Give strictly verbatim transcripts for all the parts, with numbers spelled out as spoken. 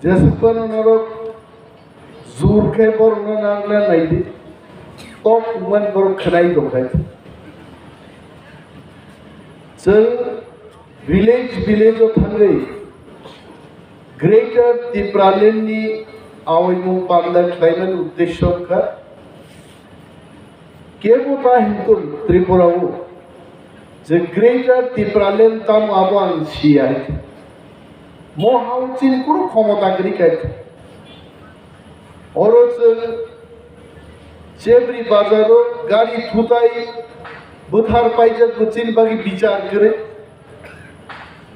Jesuk phano norok jur khe borokno nangna naidi. Tok wngmani borok khwnai tongkha. Chwng village village o thangwi Greater Tipraland ni awaimung panda khlaimani uddesyo wngkha. Kebo ta himtun Tripura o je Greater Tipraland tamo abo ang siya. Mo hao chini kunu khomota kwrwi kha. Oro chwng Chebri bazaro gari thutai bwthar paijak bo chini bagwi bichar kwrwi.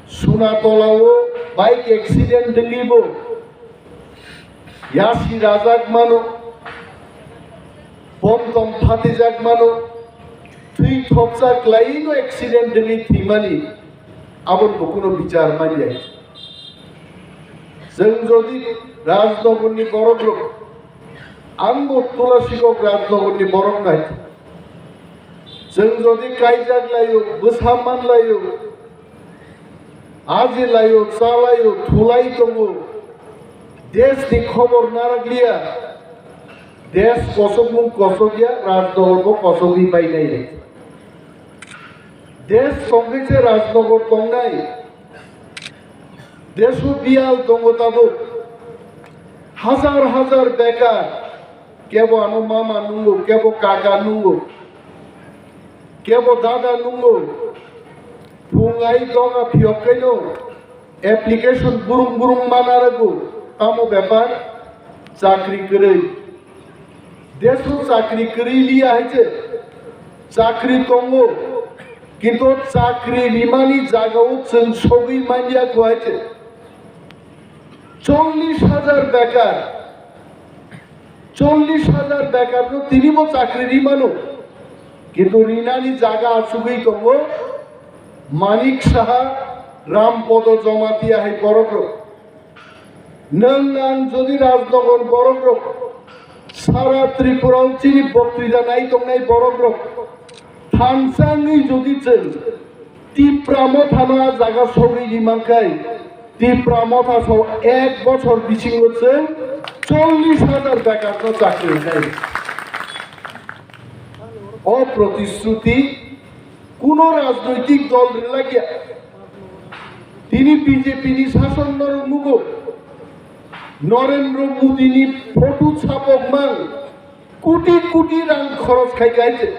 Sunatolao bike accident wngwi bo yasi rajak mano, bomtom phatijak mano, thwi thopsa kwlaino accident wngwi thwimani, aboni bo kuno bichar manya. Chwng jodi Rajnagarni borok rok, ang bo Tulasikok Rajnagarni borok nai. Chwng jodi kaijak laio, bwsa man laio, aji laio, cha laio, thulai tongo, desh ni khobor narakliya, desh kosokmung kosokya, Rajnagar bo kosogwi bainai. Desh tongkhe se Rajnagar tongnai. Desu biyal tongo tabuk. Hajar hajar bekar. Kebo ano mama nungo, kebo kaka nungo, kebo dada nungo. Phungai doga phiyok kaino application burung burung manarago. Tamo bepar? Chakri kwrwi. Desu chakri kwrwi liya hai se. Chakri tongo. Kintu chakri rimani jagao chwng sogwi manya kho hai se. Chollish hajar bekar, chollish hajar bekarno tinibo chakri rimano. Kintu rinani jaga achugwi tongo Manik Saha, Rampodo Jamatia hai borokrok. Nwng ang jodi Rajnagar borokrok sara Tripura o chini boktrita nai tongnai borokrok thansa wngwi jodi chwng Tipra Mothano a jaga sogwi di mankhai, Tipra Motha so ek bochor bisingo chwng chollish hajar bekarno chakri rwnai. O protishruti kuno rajnoitik dol rilakya. Tini B J P ni sason norok nugo. Narendra Modi ni photo chapok mang. Koti koti rang khoros khai kha hai se.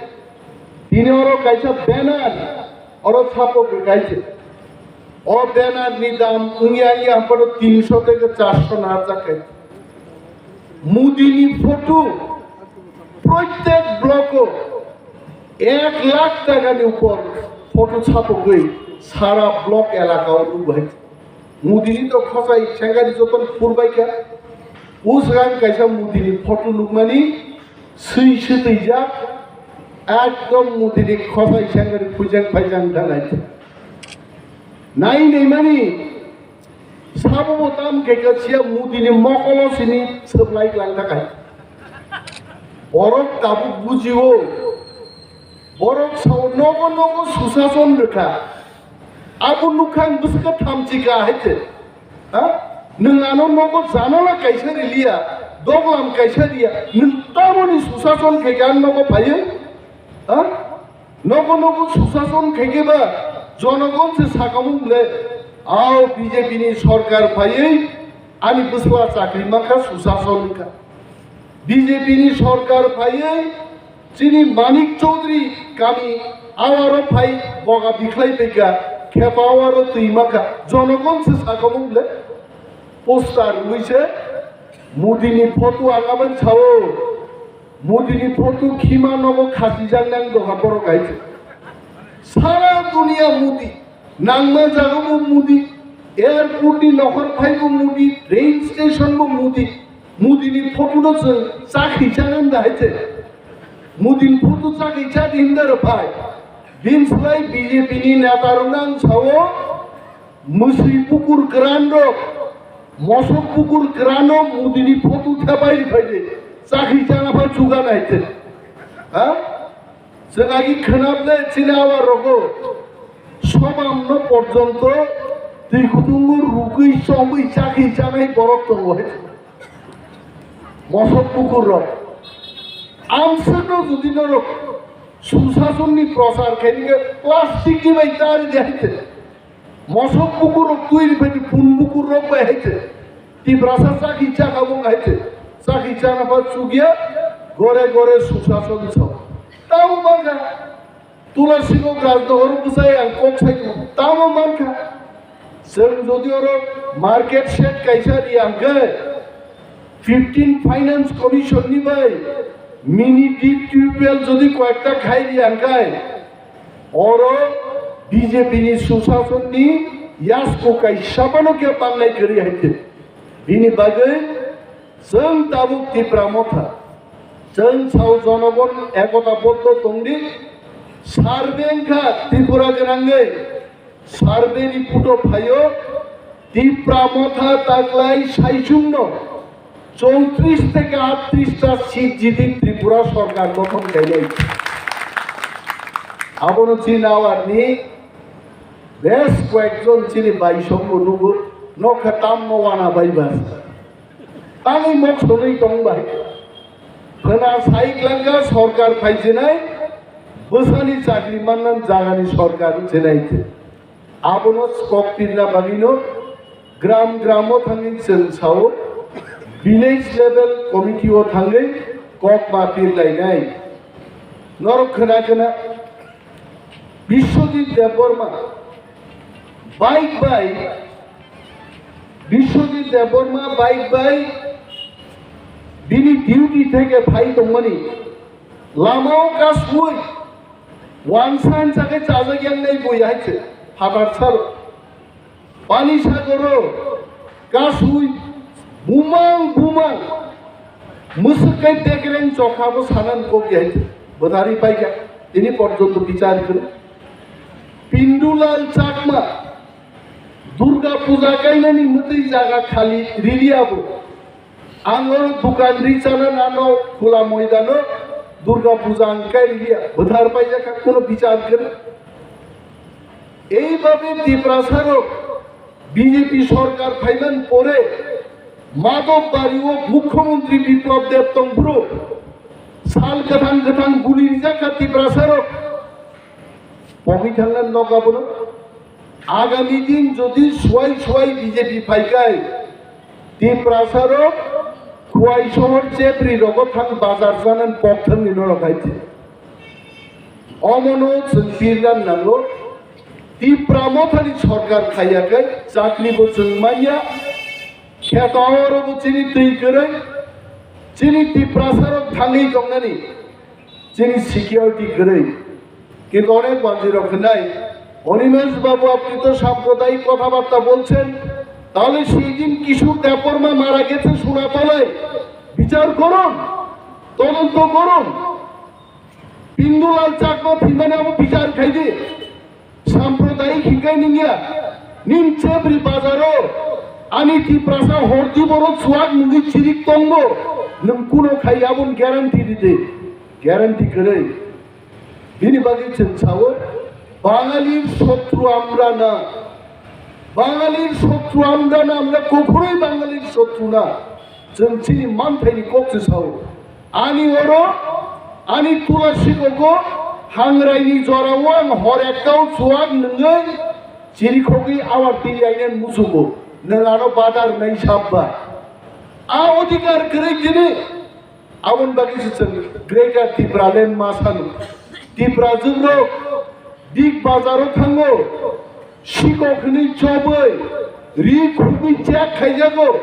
Tini oro kaisa banner, oro chapok khai se. O banner ni dam wngya wngya haphano tinsho theke charsho na jak khai. Modi ni photo, protek block o ek lakh taka ni upor photo chapogwi sara block elaka o nugo hai. Modi ni to khosai sengari joton phurbai kha. O swkang kaisa Modi ni photo nukmani swi swtwijak, ekdom Modi ni khosai sengari phuijak phaijak wngkha nai. Nai naimani sabo bo tam khe kha siya Modi ni mokolo sini swplai klang thakha. Borok tabuk bujio, borok sao nogo nogo susason rwkha. Abo nukha ang bwswkha thamchi ka hai se. Ha? Nwng ano nogo janala kaisa riliya, doglam kaisa riya, nwng tamoni susason khe khe ang nogo phaiwi? Ha? Nogo nogo susason khe khe ba jonogon se sakamung le, ao B J P ni sorkar phaiwi ani bwsla chakri mankha susason wngkha. B J P ni sorkar phaiwi chini Manik Chaudhary kami awaro phai boga bikhlai phaikha, khepa awaro twi mankha, jonogon se sakamung le poster rwui se Modi ni photo ang abani sao. Modi ni photo khima nogo khasijak nang doha borok hai se. Sara dunia Modi. Nangma jaga bo Modi, airport ni nokhor phai bo Modi, train station bo Modi, Modi ni photo no chwng chakhi chana da hai se. Modi ni photo chakhi chadi hinda ro phai. Bini slai B J P ni neta rok nang sao, musui pukur kwran rok, mosok pukur kwran rok Modi ni photo thepai phai de, chakhi chana phai chuga nai te. Ha? Chwng agi khwnable chini awa rogo somamno porjonto Twi kutungo rugwi chongwi chakhi chanai borok tongo hai. Mosok bukur rok. Amsano jodi norok susasonni prochar khainike plastic ni bai tari de hai te. Mosok bukur rok twi ni bai pun bukur rok bai hai te. Tiprasa chakhi chakha bo hai te. Chakhi chana pa chugya gore gore susason so. Tamo mangkha. Tulasi kok rajnohor bwsai ang kok sai tamo mankha. Chwng jodi oro market shed kaisa ri ang khe fifteen finance commission ni bai mini deep tubewell jodi koyekta khai ri ang khe oro B J P ni susason ni yasku kaisa phano khe pangnai kwrwi hai khe. Bini bagwi chwng tabuk Tipra Motha, chwng sao jonogon ekota boddo tongdi, survey wngkha Tripura gwnangwi, survey report o phaio, Tipra Motha taklai saichungno chowtris theke aatris ta seat jiti Tripura sorkar gothon khainai. Abono chini awarni bes koyekjon chini baisongbo nugo, nokha tamno wana bai bas. Tangwi mok sonwi tong bai. Khwna sai klangkha sorkar phaijinai, bwsani chakri mannan jagani sorkar wngsinai te. Abono skok pirna bagwino gram gramo thangwi chwng sao, village level committee o thangwi kok ma pirlainai. Norok khwna khwna Biswajit Debbarma bike bai, Biswajit Debbarma bike bai bini duty theke phai tongmani lamao kasui wansa hansa khe chajak yang nai bui hai se phatar sal. Pani sagoro kasui bumang bumang mwswk kai bekreng chokha bo sanan kok ya bwthari paikha tini porjonto bichar kwrwi. Pindulal Chakma Durga Puja kainani mwtwi jaga khali riri abo. Ang oro dukan ri chana nano khula moidano Durga Puja ang kai liya bwthar paijak kha kuno bichar kwrwi. Eibabe Tiprasarok B J P sorkar phaiman pore Madhobbario Mukhyamantri Biplab Deb tongphuru sal kwthang kwthang guli rijak kha Tiprasarok. Pogwi thangna nok abono. Agami din jodi suai suai B J P phaikai, Tiprasarok Khwai sohor chepri rogo thang bazar janan pok thangni norok hai di. Omono chwng pirna nango. Tipra Mothani sorkar khaiyakai chakri bo chwng manya. Kheto oro bo chini twi kwrwi. Chini Tiprasarok thangwi tongnani. Chini security kwrwi. Kintu onek manjirok hwnai, "Animesh babu, apni to sampradayik kothabarta bolchen, tahole sei din Kishore Debbarma mara geche suna tole bichar korun, todonto korun. Pindulal Chakma thwimani abo bichar khai di." Sampradayik hikai ningya, nin chebri bazaro ani Tiprasa hordi boro chuak nungwi chirik tongbo, nwng kuno khai abon guarantee ridi, guarantee kwrwi. Bini bagwi chwng sao, Bangalir shotru amra na, Bangalir shotru amra na, amra kokhoroi Bangalir shotru na. Chwng chini manthaini kok se sao. Ani oro, ani tula sikogo, hangraini jorao ang hor ektao chuak nwngwi chirikhogwi awar twi lainani muchungo. Nwng ano badar nai sabba. A odhikar kwrwi tini, aboni bagwi se chwng Greater Tipraland ma sano. Tiprajwk rok Big Bazar o thango, sikok hwnwi chobwi, ri khubwi chek khaijago,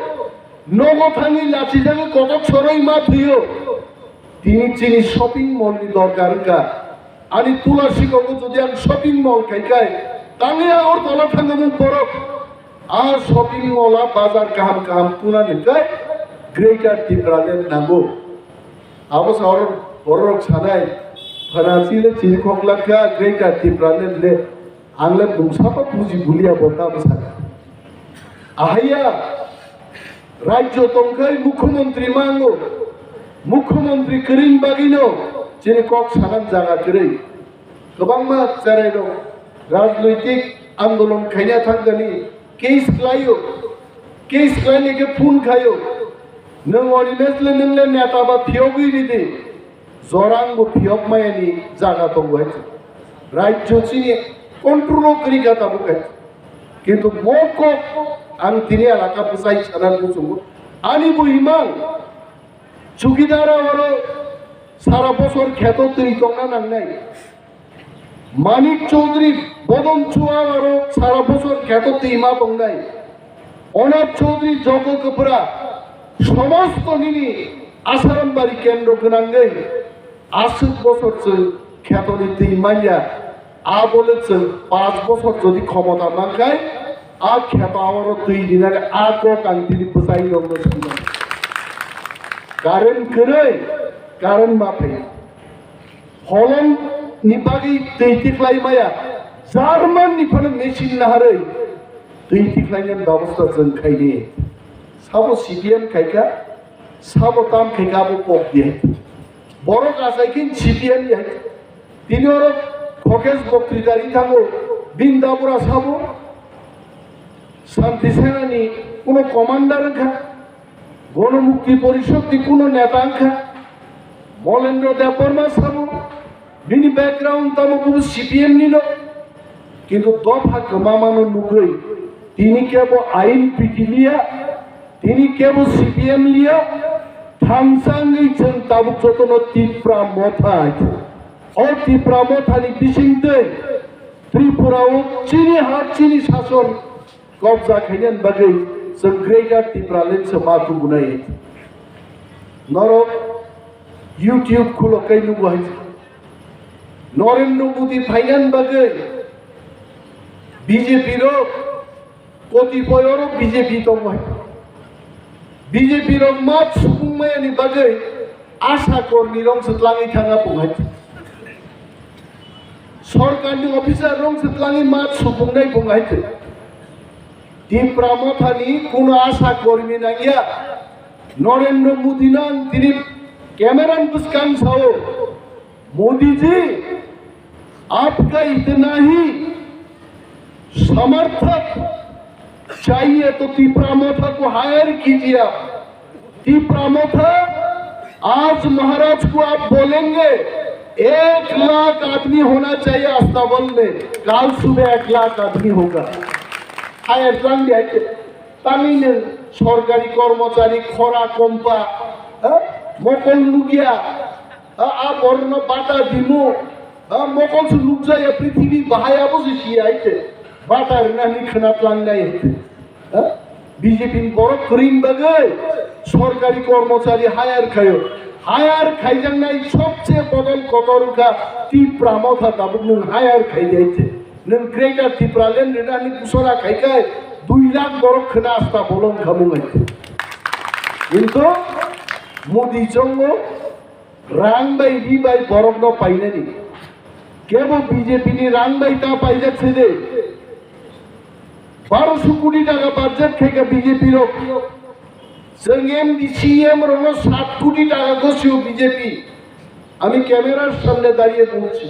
nogo thangwi lachijagwi kotok soroi ma thwio. Tini chini shopping mall ni dorkar wngkha. Ani tula sikogo jodi ang shopping mall khai khai, tangwi Agartala thangamung borok. A shopping mall a bazar kaham kaham tuna ni kai Greater Tipraland nango. Abo sa oro borok sanai, phana chile chini khok lakha Greater Tipraland le, ang le mungsa pa buji bulia bo ta bwsa. Ahaya, rajyo tongkhai mukhyamantri mango, mukhyamantri kwrwini bagwino chini kok sanan jaga kwrwi. Kwbangma cherairok rajnoitik andolon khaina thangkani, Case khlaio, case khlainai khe phone khaio. Nwng Animesh le nwng le neta ba phiyogwi ridi. Jorang bo phiyok mayani jaga tongo hai. Rajyo chini control o kwrwi kha tabuk hai. Kintu mo kok ang tini elaka bwsai sana muchungo. Ani bo imang chukidara oro sara bosor kheto twi tongna nangnai. Manik Chaudhary bodom chua aro sara bosor kheto twi ma tongnai. Onat Chaudhary jogo kwpra somosto nini Asarambari kendro gwnangwi aswk bosor chwng khetoni twi manya. Abole chwng panch bosor jodi khomota mankhai, a kheto aro twi rinani a kok ang tini bwsai rokno swnam. Current kwrwi, current ma phai. Holong ni bagwi twi tikhlai maya, German ni phano machine naharwi twi tikhlai nani babosta chwng khaini. Sabo C P M khaikha, sabo tam khaikha abo kok di hai. Borok achai khe C P M di hai. Tini oro Khokesh Boktrita ri thango, Bindabura sabo, Shanti Sena ni kuno commander wngkha. Gono Mukti Porishod ni kuno neta wngkha, Molendro Debbarma sabo, bini background tamo kubo C P M ni no, kintu dopha kwmamano nugwi tini kebo ain pitiliya, tini kebo C P M liya, thamsa wngwi chwng tabuk jotono Tipra Motha hai. O Tipra Motha ni bisingtwi Tripura o chini ha chini sason kobja khainani bagwi chwng Greater Tipraland se ma tubunai. Norok YouTube khulo kai nugo hai. Narendra Modi phainani bagwi B J P rok kotipoi oro B J P tongo hai. B J P rok ma subung mayani bagwi asha kormi rok se tlangwi thangna pung hai. Sorkarni officer rok se tlangwi ma subungnai pung hai. Tipra Mothani kuno asha kormi nangya. Narendra Modi no ang tini camera ni bwskang sao, "Modi ji, aapka itna hi samarthak chahiye to Tipra Motha ko hire kijiye aap." Tipra Motha, आज महाराज को आप बोलेंगे, एक लाख आदमी होना चाहिए अस्ताबल में, कल सुबह एक लाख आदमी होगा। Hire tlang di hai. Tangwi nwng sorkari kormochari khora kompa, ha? Mokol nukya, ha? A borno bata dimu, ha? Mokol se nukjaya prithibi bahai abo se siya hai te. Bata rina ni khna tlangnai hai te. Ha? B J P ni borok kwrwini bagwi sorkari kormochari hire khaio. Hire khaijaknai sobse bodol kotor wngkha Tipra Motha tabuk nwng hire khaidi hai te. Nwng Greater Tipraland rwnani gusora khai khai dui lakh borok khna asta bolong khamung hai. Kintu Modi chongo rang bai ri bai borokno painani. Kebo B J P ni rang bai ta paijak se de. Barosho koti taka budget khai kha B J P rok. Chwng M D C M rokno sat koti taka gosio B J P. আমি ক্যামেরার সামনে দাঁড়িয়ে বলছি,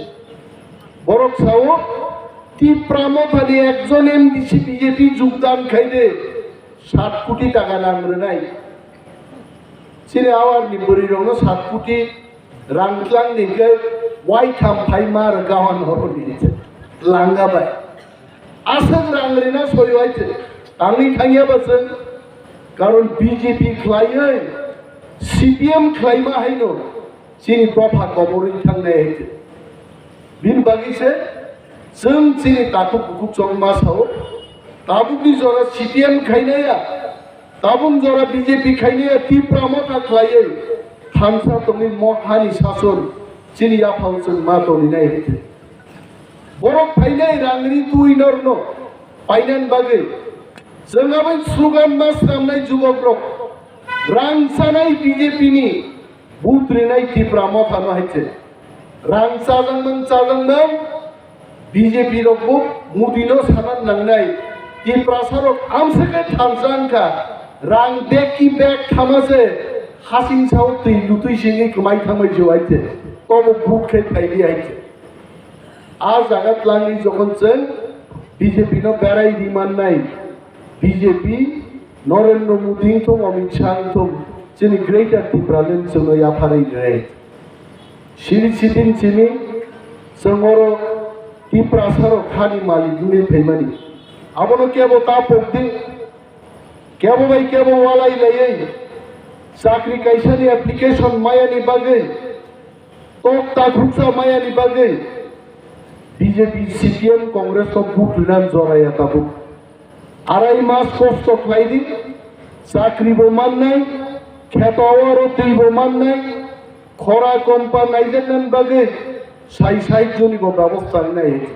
বরং sao Tipra Mothani ekjon M D C B J P যোগদান khaide sat koti taka rang rwnai. Chini awarni bwrwirokno sat koti rang tlang ni hwnkhe waitham phaima rwkha hwn horoni langa bai. Aswk rang rina soi waithe tangwi thangya ba chwng, karon B J P khlaiwi C P M khlaima haino chini dopha koborwi thangnai hai. Bini bagwi se chwng chini takhuk bukhuk chongma sao, tabukni jora C P M khainaya, tabuk jora B J P khainaya, Tipra Motha khlaiwi thansa tongwi mo hani sason chini yaphao chwng ma tongwi nai hai. Borok phainai rang ri twi norno painani bagwi chwng abai slogan ma swnamnai jubokrok, rang chanai B J P ni, vote rinai Tipra Mothano hai se. Rang chajaknang chajaknang B J P rokbo Modi no sana nangnai. Tiprasa rok amswk khe thamsa wngkha, rang bag ki bag thama se hasing sao twi lutwi singwi kwmai thangbai jio hai se. Tobo vote khe phaidi hai se. A jaga tlangwi jokhon chwng B J P no berai rimannai, B J P, Narendra Modi wngthung, Amit Shah wngthung, chini Greater Tipraland chwngno yapharwi rwnai. Sini sitin chini chwng oro Tiprasarok hani malik wngwi phaimani. Abono kebo ta pokdi, kebo bai kebo walai laiwi chakri kaisani application mayani bagwi, tok takhuksa mayani bagwi B J P, C P M, Congress no vote rwna joraya tabuk. Arai mas kosto khlai di, chakri bo mannai, kheto aro twi bo mannai, khora kompa naijaknani bagwi sai sai joni bo bebosta wngnai.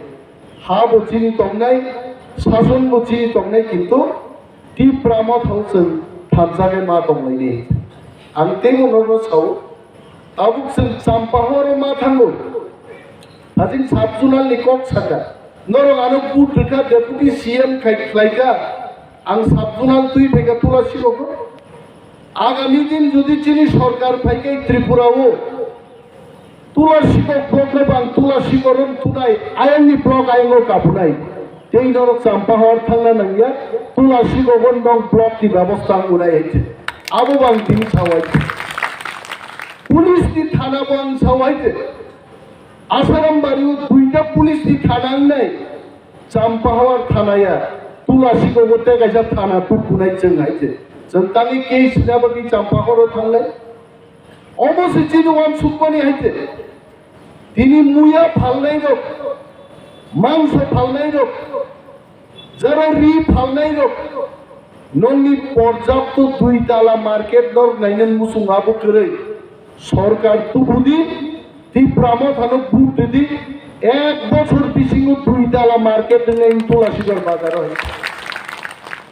Ha bo chini tongnai, sason bo chini tongnai, kintu Tipra Motha o chwng thansa khe ma tonglaini. Ang teibo nono sao, tabuk chwng Champahor o ma thango. Hajing sub-zonal ni kok saka. Norok ano vote rwkha, deputy C M khai khlaikha. Ang sub-zonal twi phaikha Tulasibogo. Agami din jodi chini sorkar phaikha Tripura o, Tulasikok block no bang Tulasikok rwng thunai, ayang ni block ayang o kabunai. Tei norok Champahor thangna nangya, Tulasibogo nong block ni bebosta ang unai hai se. Abo bang tini sawai se. Police ni thana bo ang sawai se. Asaram bari o duita police ni thana wngnai, Champahor thana ya, Tulasibogo tei kaisa thana tukunai chwng hai se. Chwng tangwi case rina bagwi Champahor o thanglai. Omo se chini uansukmani hai se. Tini muya phalnai rok, mangso phalnai rok, jara ri phalnai rok, nongni porjapto dui tala market norok nainani muchung abo kwrwi. Sorkar tubudi, Tipra Mothano vote didi, ek bochor bisingo dui tala market wngnai Tulasibar bazaro hai.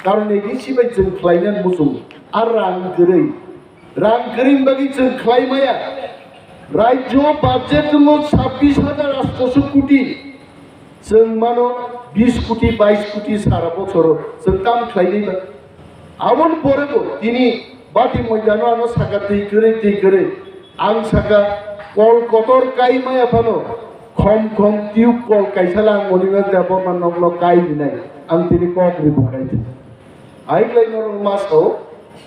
Karon A D C bai chwng khlainani muchung, a rang kwrwi. Rang kwrwini bagwi chwng khlai maya. Rajyo budget wngo sabbish hajar atshosho koti. Chwng mano bish koti, baish koti sara bochoro chwng kam khlai nai ba. Aboni pore bo tini bati moidano ano saka twi kwrwi, twi kwrwi. Ang saka kol kotor kai maya phano khom khom tube kol kaisa lang Monibel Debbarma nokno kai rinai. Ang tini kok ri bukai. Aiklai norok ma sao,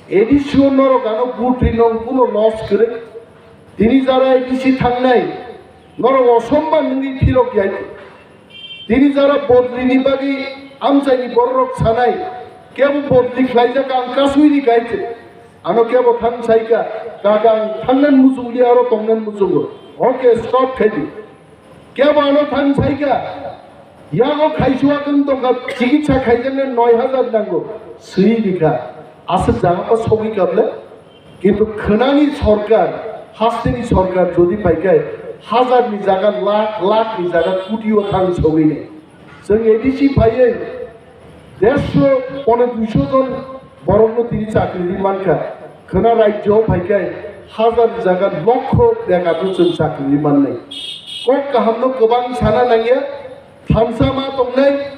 A D C o norok ano vote ri nong kuno loss kwrwi. Tini jara A D C thangnai, norok osomman wngwi philok yai. Tini jara bodri ni bagwi amchaini bororok sanai, kebo bodri khlaijak ang kasui ri kai se. Ano kebo thang saika, kaka ang thangnan muchungli aro tongnan muchungo. Okay, stop khaidi. Kebo ano thang saika, yago khaisua kang tongkha, chikitsa khaijaknai noi hajar nango, swi rikha. Aswk jaga pa sogwi kable? Kintu khwnani sorkar, hasteni sorkar jodi phaikai, hajar ni jaga lakh, lakh ni jaga koti o thang sogwi ni. Chwng A D C phaiwi dersho pone duisho jon borokno tini chakri ri mankha. Khwna rajyo phaikai hajar ni jaga lokho bekar no chwng chakri ri mannai. Kok kaham no kwbang sana nangya, thansa ma tongnai,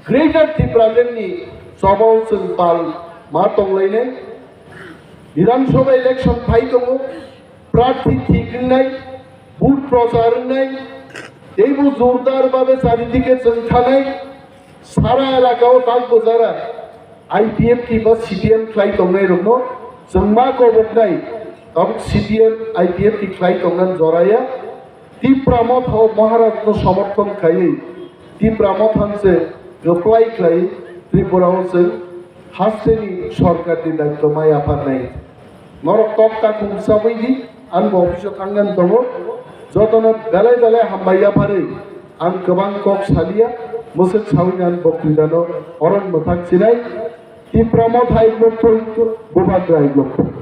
Greater Tipraland ni chobao chwng pal ma tonglainai. Bidhan Sabha election phai tongo, prarthi thik wngnai, vote prochar wngnai, teibo jordar babe charidike chwng thanai, sara elaka o tak bojara I P F T ba C P M khlai tongnai rokno chwng ma koboknai, tabuk C P M I P F T khlai tongnan joraya. Tipra Motha o Maharaj no somorthon khaiwi, Tipra Motha se kwplai khlai Tripura o chwng hasteni sorkar ni daityo ma yapharnai. Norok tok ta khum sabwi di, ang bo office o thangnan tongo. Jotono belai belai hambai yapharwi ang kwbang kok saliya, mwswk sawi ang bo kwidano oron mwthak sinai. Tipra Motha hai block thung, Bubandra hai block thung.